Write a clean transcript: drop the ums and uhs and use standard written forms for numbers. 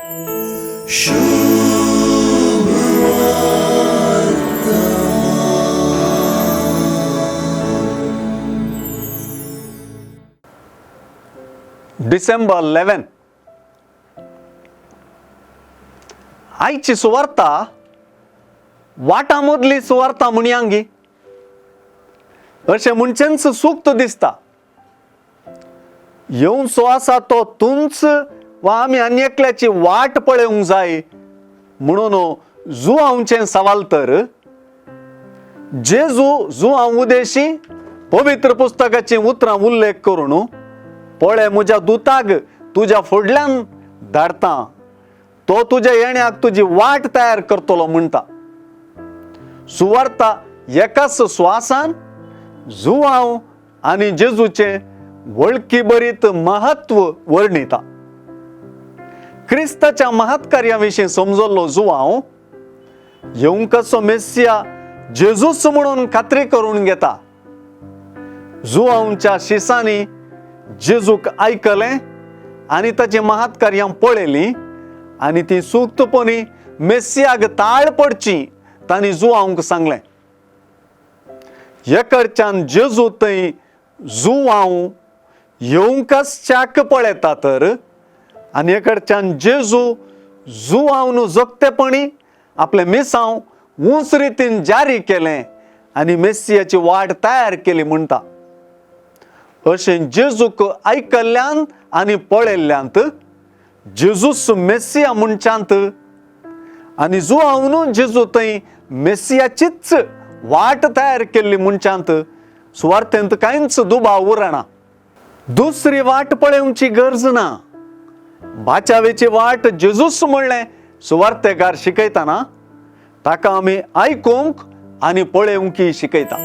डिसेंबर 11. आयची सुवार्ता वाटा मदली सुवार्ता म्हणयांगी अशें म्हणचेंच सुक्त दिसता. येवचो आसा तो तूंच वा आमी आनी एकल्याची वाट पळोवंक जाय म्हणून जुआंवचें सवाल तर जेजू जुआंव उदेशी पवित्र पुस्तकाचीं उतरां उल्लेख करून पळय म्हज्या दुताक तुज्या फुडल्यान धाडटा, तो तुज्या येण्याक तुजी वाट तयार करतलो म्हणटा. सुवार्ता एकाच स्वासान जुआंव आनी जेजूचें वळखी बरीत महत्व वर्णिता. क्रिस्ताच्या महत्कार्या विशीं समजल्लो जुआंव येवंकचो मेस्सिया जेजूच म्हणून खात्री करून घेता. जुआंवच्या शिसांनी जेजूक आयकलें आनी ताचीं महत्कार्यां पळयलीं आनी ती सुक्तपणी मेस्सियाक ताळ पडची तांणी जुआंवक सांगलें. एकडच्यान जेजू थंय जुआंव येवंकच चाक पळयता तर आनी एकडच्यान जेजू जुआंवन जोगतेपणी आपलें मिसांव उंच रितीन जारी केलें आनी मेस्सियाची वाट तयार केली म्हणटा. अशें जेजूक आयकल्ल्यान आनी पळयल्ल्यांत जेजूस मेस्सिया म्हणच्यांत आनी जुआंवन जेजू थंय मेस्सियाचीच वाट तयार केल्ली म्हणच्यांत सुवार्थेंत कांयच दुबाव उरना. दुसरी वाट पळोवची गरज ना. बाचावेची वाट जेजूस म्हणलें सुवार्थेकार शिकयतना ताका आमी आयकूंक आनी पळोवंकय शिकयता.